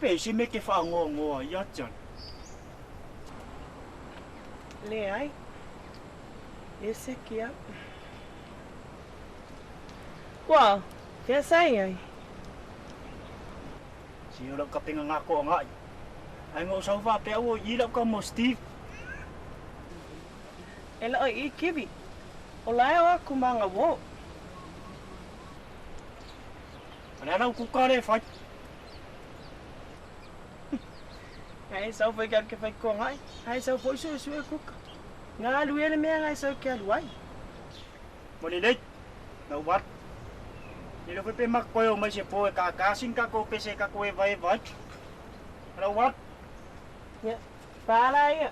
Pe se mea e te faagoagoa ai ia Tiana. Leai. Ese ki au. Ua, fea sa i ai? Se o lau kapenga ngā koa ngai. Ai ngō sau faapea ua i lau ka mo Steve. E leo i kiwi. O lae o aku manga wo. O le a lau kuka le fai. Ngai e sau foi ke alu ke fai koa ngai. Ngai e sau foi suesue kuka. Nga alu ia le mea ngai sau ke alu ai. Mo lelei, lau vat. Le foi pe mak koe o mai se po e ka sin ka ko pese ka ko e vai vai. Lau vat. Ia, pala ia.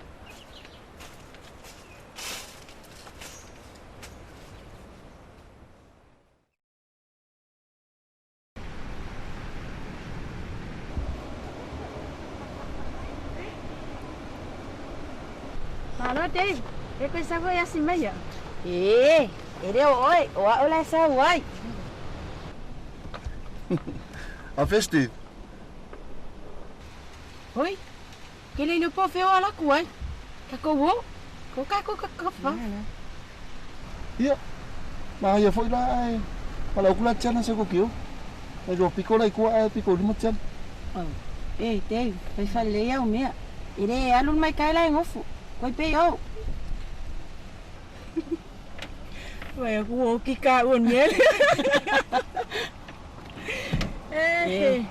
Malo Dave, e koe sau ai asi mai ia. E, e le o oe, o a'u la e sau ai. A fe Steve? Hoi, ke le ilo po feo ala ku ai. Ka ko wo, ko ka ko ka ka fa. Ia, ma ia foi la ai. Ma lau kula tiana se ko kio. Mai lua piko la i kua ae piko lima tiana. Oh. E, Dave, fai fale au mea. E le alu mai kai la e ngofu. Koi pe au. Vai aku o ki ka ua miele. Eh.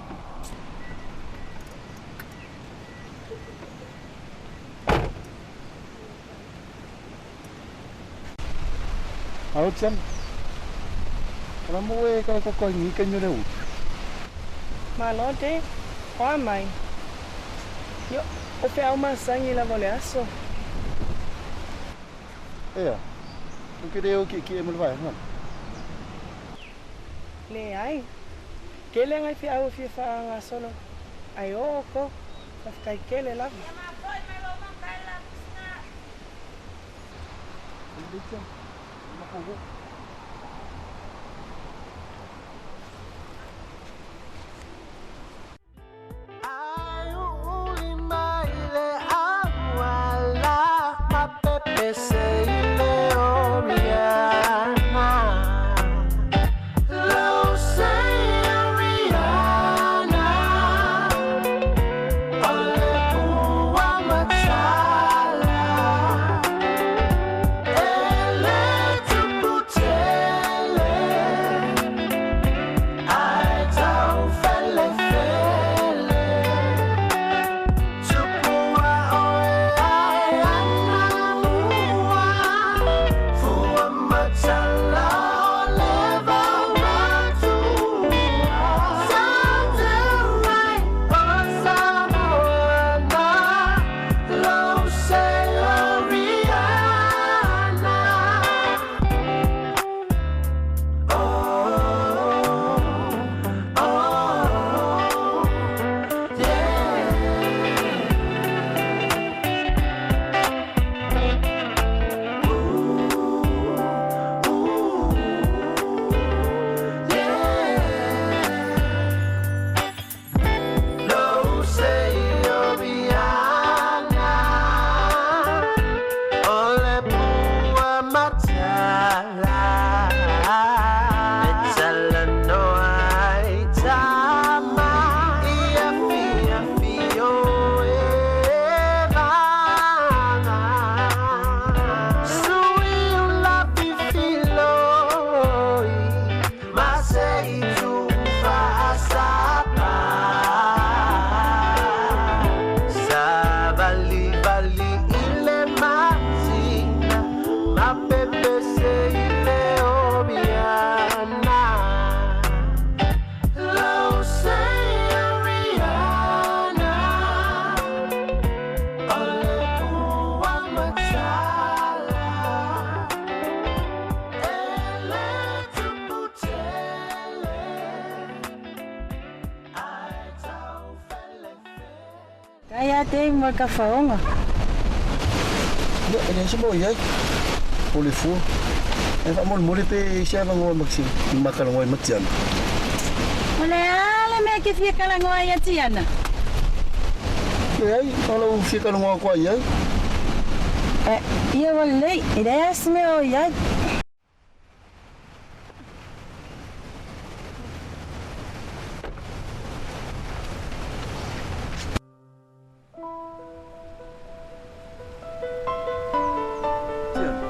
Alo tiana. Ala mo e kai ko kai ni kai le u. Malo Dave, hoa mai. Io, o fe au masangi lava o le aso. Ea. O ke le o ki ki e mo le vai ngana. Leai. Kele ngai fe au fia whaangasolo. Ai o ko, whawhikai kele lava. Le tiana. Ma ko wo. Ai uli mai le auala ma pepe se ile Oriana. Lo say Oriana, o le pua matala, ele tupu tele, ai tau fele fele. Tupua oe ai ana mua, fua matala o le vau matua. Sa te mai o Samoana, lo say Oriana. Oh, oh, yeah. Ooh, yeah. Lo say Oriana, o le pua matala. E tala noa ai tama, ia fia fio e vanga. Sui ula fifiloi, ma se i tu whaasapa. Sa vali vali ile masina, ma pepe se ile Oriana. Lo say Oriana, o le pua matala, ele tupu tele, ai tau fele fele. Kai a Dave mo ka whaonga. Ia, e le se mo iai. O le fua. E fa mo mo le pe se ava ngo maxi. Ma kala ngo ma tiana. O le ale mea ke fia kala ngoa ia Tiana. Leai, o lou fia talanoa atu lava i ai. Ia ua lelei, e leai lava se mea o i ai. Tiana.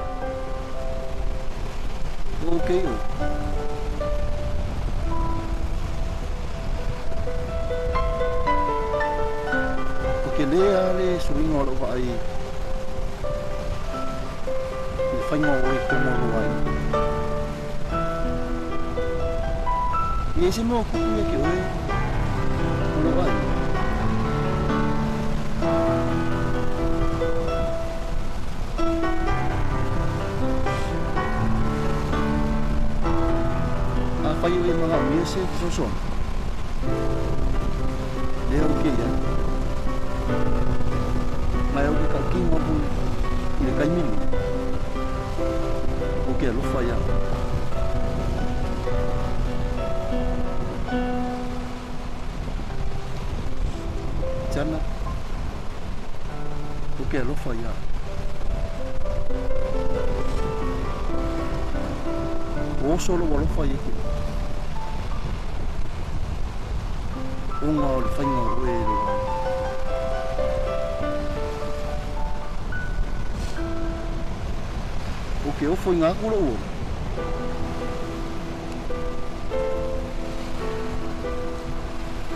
Ua okay oe? Ua tele lava le suiga o lau vaai i le faiga o oe e tomo loa ai. E i ai se mea o tupu ia te oe ma lou aiga? Afai o e manaomia se fesoasoani, lea ou te i ai. Ma e ou te tautino aku i le taimi lenei, ou te alofa iā oe. Tiana, ou te alofa iā oe. Ua oso lou alofa ia te oe, ona o le faiga o oe e lou aiga. Ou te ofoina atu lou ola.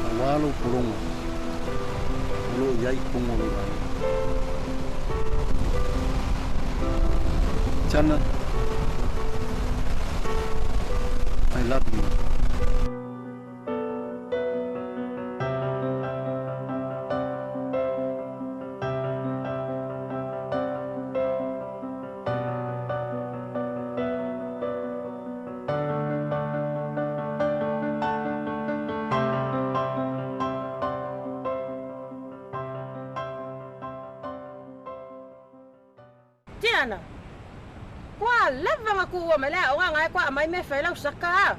Auā lou pologa o lo o i ai i totonu o lou aiga. Tiana, I love you. Tiana, Kua lava nga kuua mai le aoga ngae kua amai me fai lau saka a.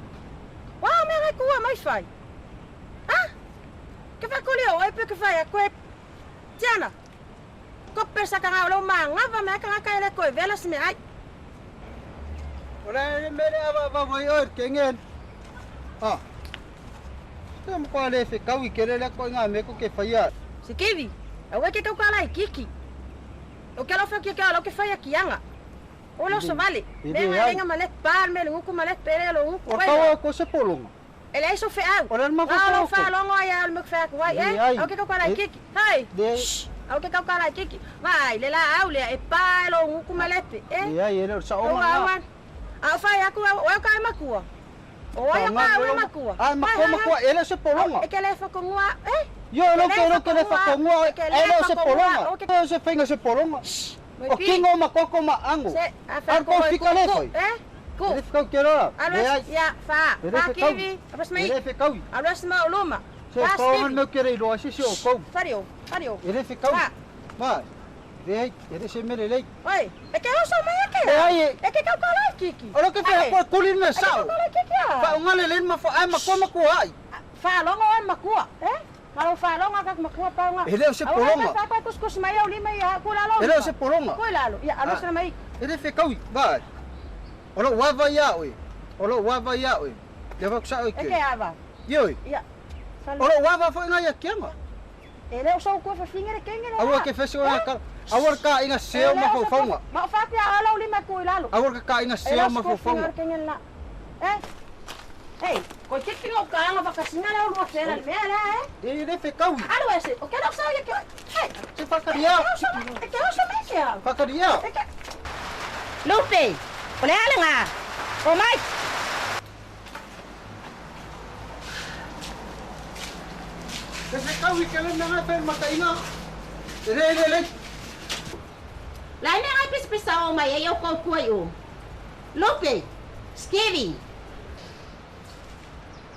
Kua ao mea ngae kuua mai fai. A? Ke fai koli o oe pe ke fai aku e. Tiana, Ko pesa ka nga o lou mangava mea ka nga ka ele koe vela se mea ai. O le mea lea avaavavu ai oe i le kenge a. Se matua le fekau i kele lea koe ngā mea ko ke whaia. Se kivi, aua ke kau ka lai kiki. O ke alofa ki ke alo ke whaia ki anga. O lo so vale. Me nga lenga ma le pa me le nguku ma le pere lo nguku. O tau ko se polonga. E leai so feau. O le Nga lou faalogo ai a le mea fai atu ai, e? Au ke kau ka laikiki. Hai! Shh! Au ke kau ka laikiki. Vaai, le laau lea e pa e lou guku ma lepe, e? Leai, e le o le saoga lena. A o fai aku au, o ai o ka e makua? O ai o ka au e makua? A e makua, makua, e le o se pologa. E ke le whakongua, e? Io, lo ke, lo ke le whakongua, e le o se pologa. E o se whainga se pologa. O kingo ma koko ma ango. Se, a Ar ko fika le fai. E? Ku. E le whakau ke roa. Alu Leai. ia, fa. E le Fa whakau. kiwi. Apas E mai. le whakau. Alu asma o luma. Se Fa pao Stevie. meu ke rei roa sisi o kou. Whario, whario. E le whakau. Fa. Ma. Leai, e le se mere lei. Oi, e ke oso mai e ke. Leai e. E ke kau kalai kiki. O lo ke whea koe kuli me E ke sao. kau kalai kiki a. Wha o ngale le ma wha ai makua makua ai. Faalogo oe makua, e? Ma lou faalogo a kaku makua paoga. E le o se pologa. Aua e kusikusi mai au lima ia ku lalo. E le o se pologa. Ku lalo. Ia alu sina mai. E le whekaui, vai. O lou ava ia oe. O lou ava ia oe. Lea whaku sao i E ke ava. Ioi. Ia. O lou ava foi ngai a kianga. E le o sou kua whawhinga le kenge le Aua ke whesi o ka. Aua ka inga seo ma faufaunga. Ma o whaku ia alo lima ku lalo. Aua ka inga seo ma faufaunga. E le o Eh? Ei, koe te tinga o kaanga whakasinga lea o lua whera le mea lea, e? E le whekaui. Alu e se, o ke rau sao ia ke oe. Hei! Se whakaria. E ke oso mai ke au. Whakaria. E ke... Lupe, o le ale ngā. O mai. Se whekaui ke le mea ngai whai matainga. E le le le. Lai mea ngai pisapisa o mai e au kau kua i o. Lupe, Skivi.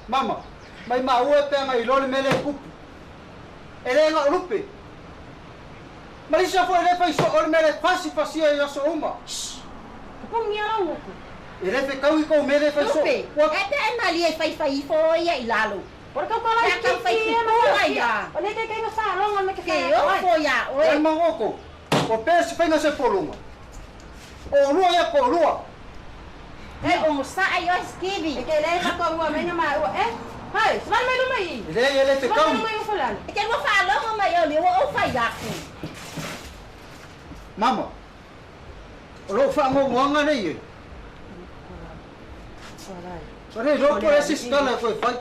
Mama, mai maua e pea ngai loa le mea lea e kupu. E le nga o lupe. Malisa foi le fai soo o le mea lea e fasifasia i aso uma. Shh! Ka pongia lau uku. E le fekau i kou mea lea e fai soo. Lupe, Ua. E pea e malie e faifai ifo o ia i lalo. O le tautala i itiiti ia ma ia. O le kaikaiga faalogo le mea e te Ke fai atu ai. ofo iā E oe. magoto, o pea se faiga se poluga. O olua ia ko olua. E ogosaʻai oe E Sikivi. te le matua mai na maua. E, hai, savali mai luma i i. E leai e lē Savali mai fekauni. luma i ufolale. E te lua faalogo mai o lea ua ou fai aku. Mama, o lou faagogoaga nei e. Fa le iloa po o le a se isi tala e toe fai.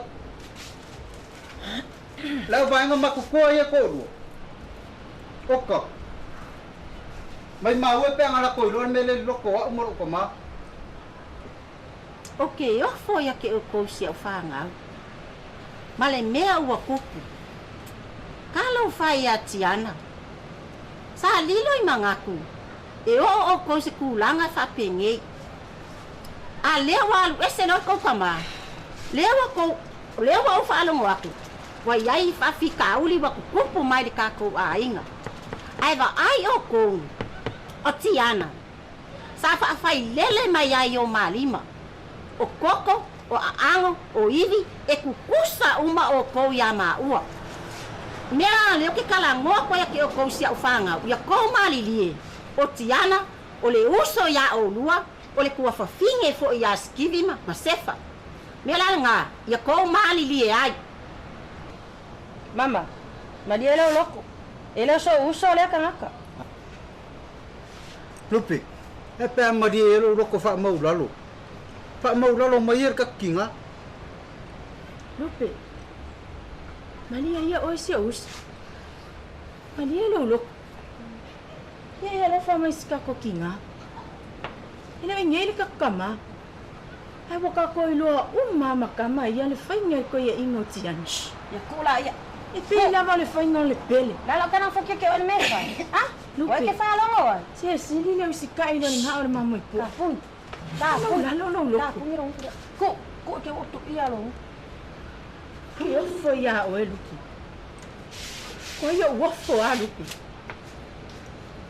Le au vaega makukoa ia toalua. Oka. Mai maua pe a galako iloa le mea lea i le loto o a'u ma lo'u tamā. O ke ofo ia ke oukou si au whāngau. Ma le mea ua kupu. Ka lou fai ia Tiana. Sa lilo i magaku. E oo oukou i se kulaga e faapenei. A lea ua alu ese loa le kou tamā. Lea ua kou, lea ua ou faalogo atu, ua i ai faafitauli ua tutupu mai i le tatou aiga. Ae vaai oukou, o Tiana, sa faafailele mai ai i o ma lima, o koko, o aano, o ivi, e tutusa uma oukou iā maua. Mea la lea ou te talanoa atu ai ia te oukou si au fanau, ia tou malilie, o Tiana, o le uso iā oulua, o le tuafafine foi iā Sikivi ma Sefa. Mea la lena, ia tou malilie ai. Mama, malie lou loto. E le o sou uso lea tagata. Lupe, e pe a malie e lou loto faamaulalo. Faamaulalo mai ia le tatou Lupe, malie ia oe si ou uso. Malie lou loto. Ia e alofa mai i si tatou tiga. E le o iinei le tatou tamā. Ae ua tatou iloa uma lava ma tama ia le faiga i le toeaina o Tiana. Ia kuu laia. E pei lava o le faiga o le pele. Lalo kana foki ke o le mefa. Ah, Ua Lupe. ke whaalongo ai. Se e sili le usikaʻi le gao o le mamoe Ka puaa. puni. Ka puni. Maulalo lou Ka loto. puni ro. Ku, ku ke o tu ia lou. Ke ofo iā oe Lupe. Koa ia ou ofo a Lupe.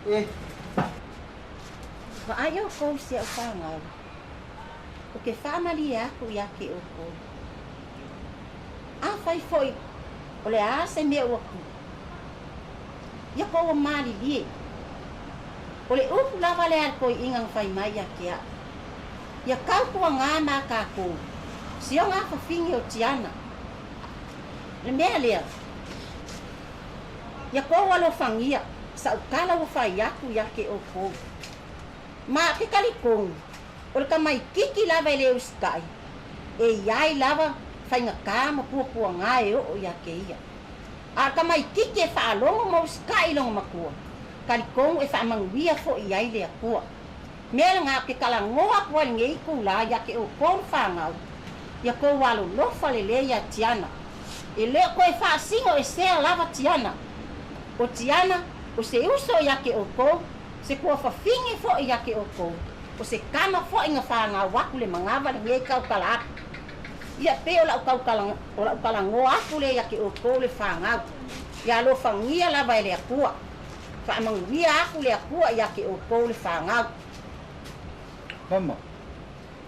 E. Vaai oukou si au fanau. O ke faamalie aku iā te oukou. Afai foi o le a se mea ua tupu. Ia kou malilie. O le upu lava lea a le toeaina na fai mai ia te a'u. Ia tautuagā ma tatou. Si ona afafine o Tiana. Le mea lea. Ia kou alofagia sa'u tala ua fai atu iā te oukou. Ma ou te talitonu, o le tamaititi lava e lē usitaʻi, e iai lava faigatā ma puapuagā e oo iā te ia. A o le tamaititi e faalogo ma usitaʻi i lona matua, talitonu e faamanuia foʻi ai le Atua. Mea lagā ou te talanoa atu ai i lenei itulā iā te oukou le fanau, ia tou alolofa lelei iā Tiana. E le o toe faasinoesea lava Tiana. O Tiana, o se uso iā te oukou, se tuafafine foʻi iā te oukou, o se tama foʻi na fanau atu le manava lenei tautala atu. Ia pei o la'u tautala o la'u talanoa atu lea iā te oukou le fanau. Ia alofagia lava e le Atua. Faamanuia atu le Atua iā te oukou le fanau. Mama,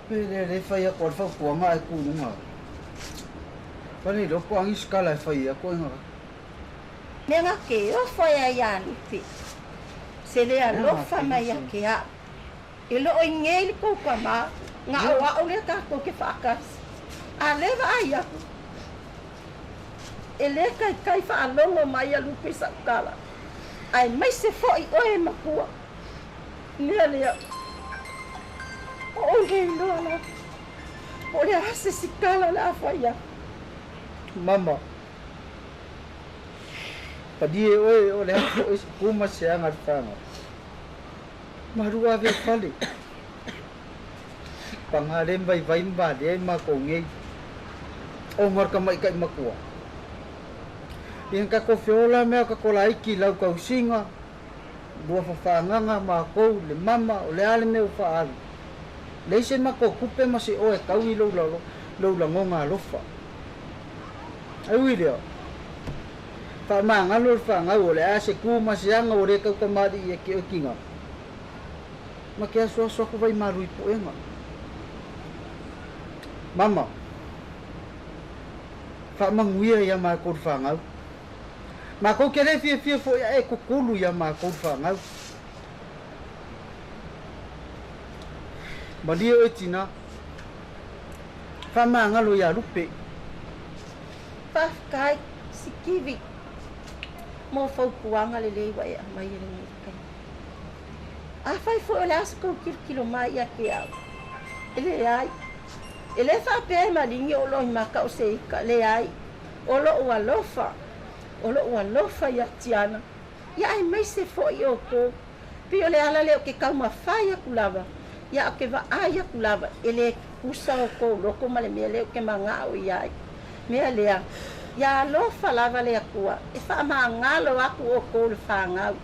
pe le le fai atu a le fautuaga ae tu i luga. Fa le iloa po o a nisi tala e fai atu ai ga. Mea na ke ofo ai a iā Lupe, se le alofa mai ia te a'u. E le o iinei le kou tamā, na o a'u lea tatou te faatasi. A lea vaai atu, e lē taitai faalogo mai ia Lupe i sa'u tala, aemaise fo'i oe e makua. Mea lea, ua ou le iloa lava po o le a se isi tala o le a fai atu. Mama, palie oe o le a foʻi se ku ma se aga i le faga. Malu ave i fale. Paga lea vaivai ma valea i makou nei. Ona o le tamaitaʻi matua. Ia na tatou feola mea o tatou laiti i lau tausiga, lua fafagaga makou, le mama, o le a le mea ua faaalu. Leai se matou tupe ma se oa e tau i lou lou lagoga alofa. Ae ui i lea, faamagalo le fanau o le a se ku ma se aga ua le tautamalii ia te oe tiga, ma te asoaso atu vai malu i puega. Mama, Faamanuia iā makou le fanau. Makou ke le fiafia foʻi aʻe e kukulu iā makou le fanau. Malie oe tinā. Faamagalo iā Lupe. Faafetai, Sikivi, mo fautuaga lelei ua e aumai e lenei taimi. Afai foi o le a se kou tilotilo mai ia te au, e leai. E lē faapea e maligi o loi maka o se ika, leai. O loʻu alofa, o loʻu alofa iā Tiana, ia aemaise foʻi ʻoukou. Pei o le ala lea o ke taumafai aku lava, ia o ke vaai aku lava, e lē kusa ʻoukou loko ma le mea lea ou te manaʻo i ai. Mea lea, ia alofa lava le Akua, e faamagalo aku ʻoukou le fanau.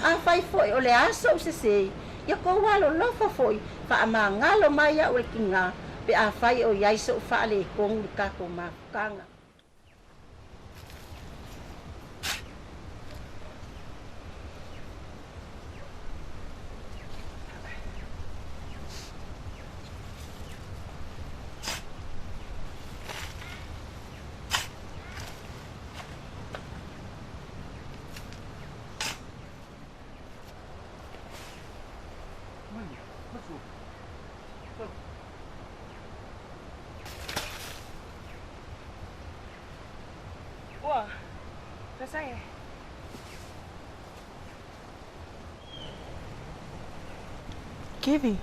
Afai foʻi o le a soʻu sesē, ia kou alolofa foʻi, faamagalo mai iaʻu e le kinā, pe afai o i ai soʻu faaletonu i le tatou mafutaga. Ua, Kasai. Kivi,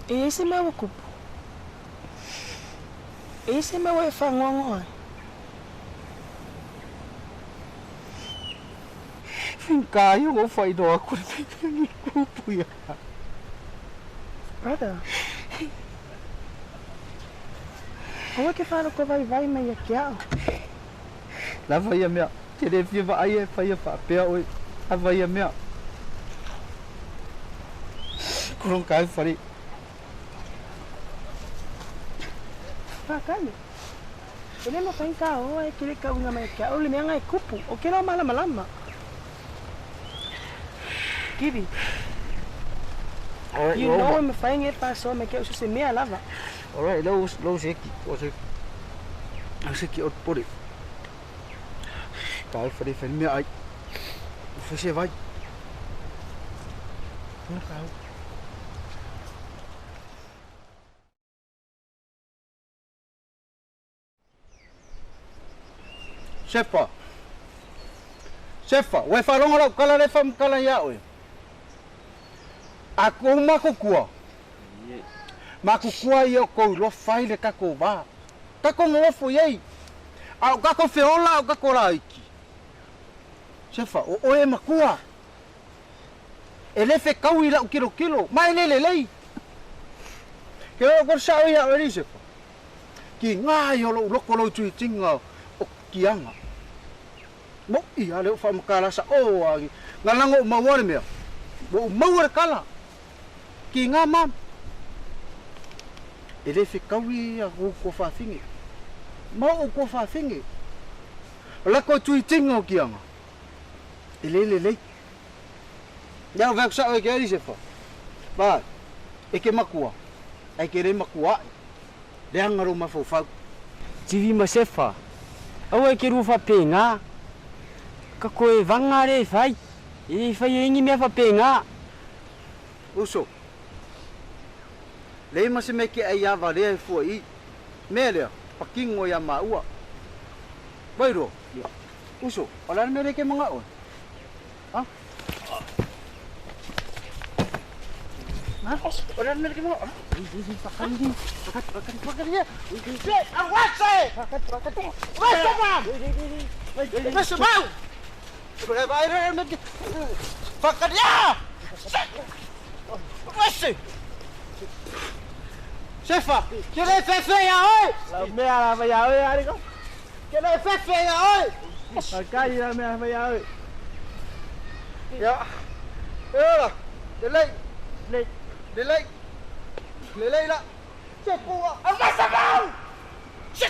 e i ai se mea ua kupu? E i ai se mea ua e faagoagoa ai? Finkai o lou faailoa aku le mea i kupu ia. Brother, aua e ke faaloko vaivai mai ia ke ao. Lava ia mea, ke le fia vaai e faia faapea oe. Lava ia mea. Kulong kai fale. Faakale. E le mafai ka oa e ke le kauga mai ke ao le mea nga e kupu. O ke lao malamalama. Kivi. Alright, You know e mafai nge faasoa mai ke au so se mea lava. Alright, lau lau seki, o se au seki o pore. Kai fale fale mea ai. Fai se vai. Kulong kai. Sefa. Sefa, ua e faalogo lau kala lea e faamatala iā oe. A kou makukua, makukua ia o kou iloa fai le tatou va. Tatou nonofo i ai. A o tatou feola a o tatou laiti. Sefa, o oe e makua. E le fetau i lau tilotilo, ma e le lelei. Ke oo atu le sao iā oe Sefa. Ki ngā i o lou loko lou tuitinga o kianga. Moʻi a le o faamatala sa o a nga lago o maua le mea. Ua ou maua le kala. Ki ngā mam. E le fetaui a kou kua fafine. Ma o kua fafine. O lako tuitinga o kianga. E le lelei. Ia o vea sao e ke ali sefa. Ba, e ke makua. Ai ke le makua aʻe. Leaga lou mafaufau. Tivi ma Sefa, aua e ke lua faapena. Ka koe vaga lea e fai, e le fai ai ni mea faapena. Uso, leai ma se mea ke ai ava lea e fua i. Mea lea, patino iā maua. Wairoa, uso, o le a le mea lea e ke manaʻo ai? Ha? Sefa, ke le fefe ia oe! Lau mea la fai ia oe, Ariko. Ke le fefe ia oe! Fakai lau mea fai ia oe. Ia. E ola, lelei. Lelei. Lelei. Lelei la. Se kua. Avasa mau! Se.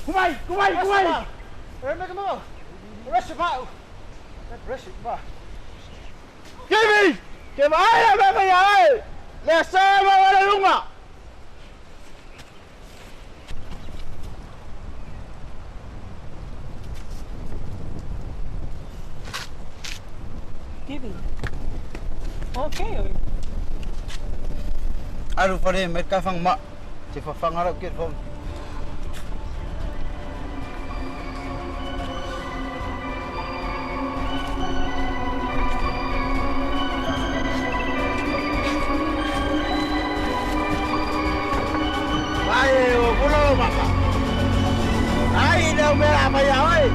Kumai, kumai, kumai. E me kama. Resi mau. Resi ma. Kivi! Ke vaai lau mea fai ia oe! Le asa ma wale lunga! Stevie. Okay oi. Alu fale mai ka fang ma. Te fafanga lau ke fong. Vai, o pulo mama. Ai, leo mea mai a oi.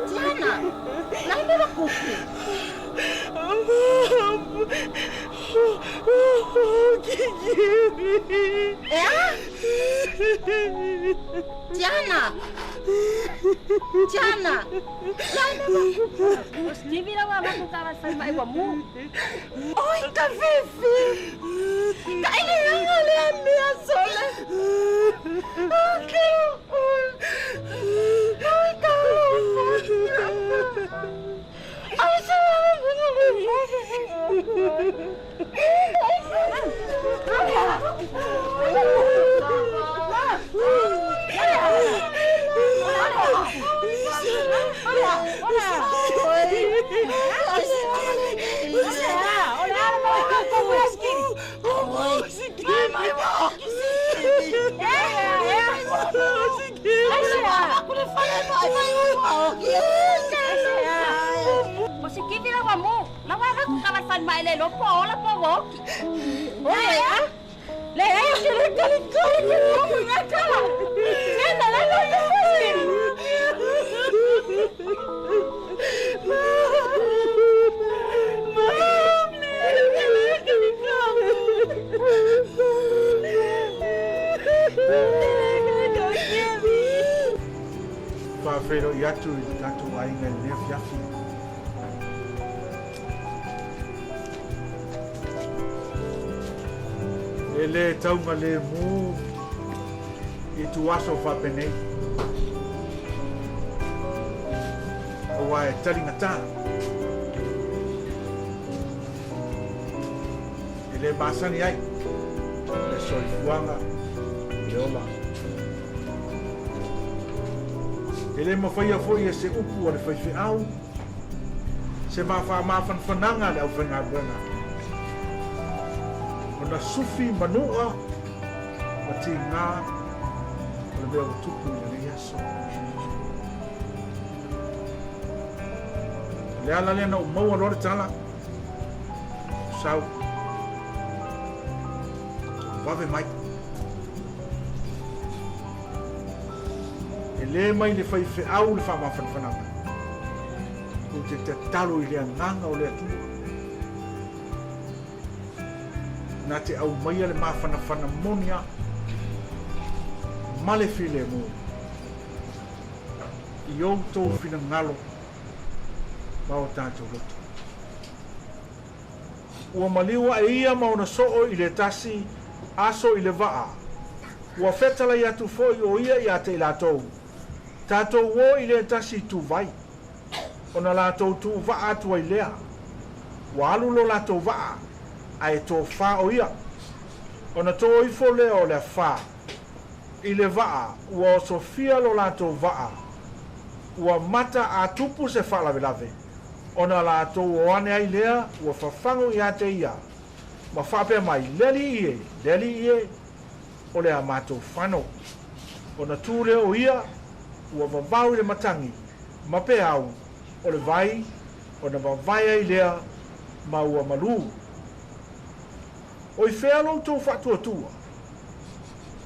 Tiana, lai me kuku. E a? Tiana! Tiana! Lai me kuku. O Stevie la wa ku ka fai mai wa mu. Oi, ka fefe! Ka ele anga le a mea sole. Oi, ka Ai, se O se kivi la wa mu. La wa ku ka fai mai le lo po la po wo ki. Oi a. Le ai se le kali kali ke ko nga kala. Tiana la la la. Whawhero i atu i tātou ainga i le afiafi. E le taunga le mū i tu aso whapenei. Auā e taligatā. E lē masani ai le soifuaga o le ola. E lē mafaia foi e se upu a le faifeau se mafaamafanafanaga a le aufaigaluega ona sufi manu'a ma tigā o le mea ua tupu i lenei aso. O le ala lea na ou maua loa le tala, ou sau, ou vave mai. E lē mai le faifeau le faamafanafanaga, ou te tatalo i le agaga o le Atua. Na te aumaia le mafanafana moni a ma le filemu i outou finagalo ma o tatou loto. Ua maliu aʻe ia ma ona soo i le tasi aso i le vaa. Ua fetalai atu foi o ia iā te i latou, Tatou o i le tasi ituvai. Ona latou tuu vaa atu ai lea. Ua alu lo latou vaa, ae tofā o ia. Ona too ifo lea o le afā i le vaa, ua osofia lo latou vaa, ua mata a tupu se faalavelave, ona latou o ane ai lea ua fafagu iā te ia, ma faapea mai, Le Alii e, le Alii e, o le a matou fano. Ona tu lea o ia, ua vavao i le matagi, ma peau o le vai, ona vavae ai lea ma ua malū. O i fea lo outou faatuatua?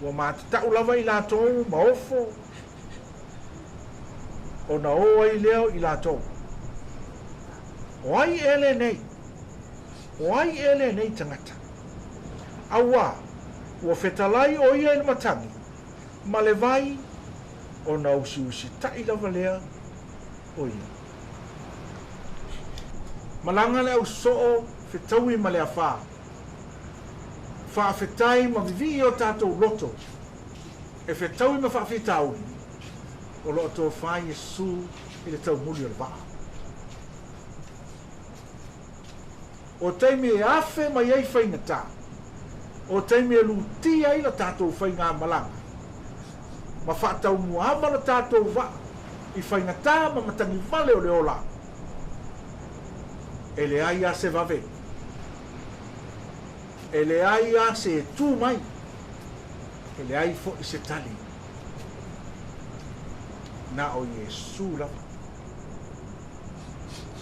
Ua matatau lava i latou ma ofo, ona o ai lea i latou. O ai ea lenei? O ai ea lenei tagata? Auā, ua fetalai o ia i le matagi, ma le vai, ona usiusitaʻi lava lea o ia. Malaga le au soo fetaui ma le afā. Faafetai ma vivii o tatou loto e fetaui ma faafitauli o lo o tofa Iesu i le taumuli o le vaa. O taimi e afe mai ai faigata, o taimi e lutia ai la tatou faigamalaga, ma faataumuaava la tatou vaa i faigata ma matagivale o le ola, e leai a se vave, e leai a se e tu mai, e leai foi se tali, na o Iesu lava.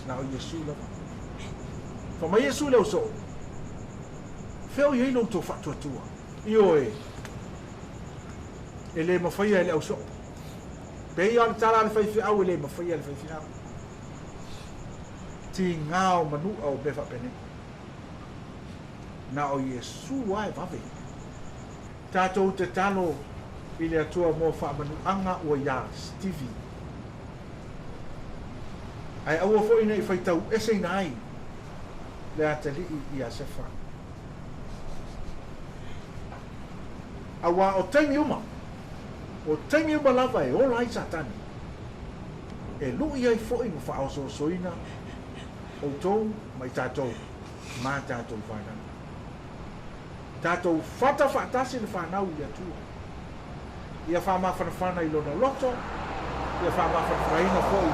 Na o Iesu lava. Fai mai Iesu i le ausoo, Fea o i ai lo outou faatuatua? Ioe, e lē mafaia e le ausoo. Pei lava o le tala a le faifeau e lē mafaia e le faifeau. Tigā o manu'a o mea faapenei. Na o Iesu lava e vave. Tatou tatalo i le Atua mo faamanuaga ua iā Stevie. Ae aua foi ne i faitau eseina ai le atalii iā Sefa. Auā o taimi uma, o taimi uma lava e ola ai Satani, e luʻi ai foi ma faaosoosoina outou ma i tatou ma tatou fanau. Tatou fata faatasi le fanau i le Atua. Ia faamafanafana i lona loto, ia faamafanafanaina foi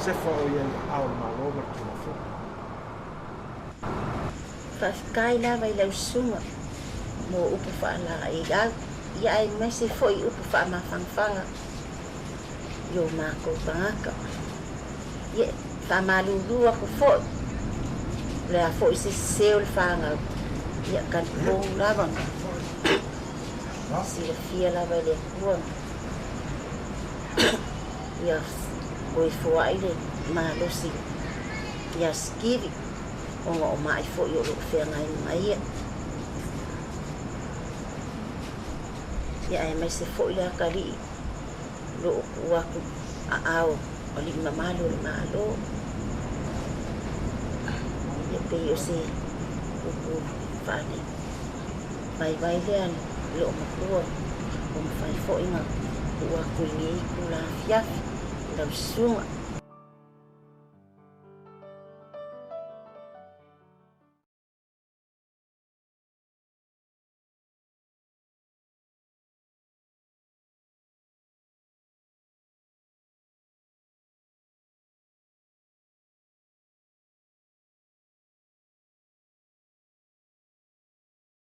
Sefa o ia i aao o le Malo ma le Tulafono. Faafetai lava i lau susuga mo upu faalaeiau, ia aemaise foi upu faamafanafana i o makou tagata. Ia, e faamalulu aku foi, o le a foi se sese o le fanau, ia talitonu lava, silafia lava e le Atua ia toe foai le malosi ia Stevie ona o maʻi foi o lo o feagai ma ia. Ia aemaise foi le atalii o lo o tuu atu aao alii mamalu o le Malo. Ia pei o se upu faale vaivai lea i loo matua ua mafai foi ona tuu atu i lenei itula afiafi i lau susuga.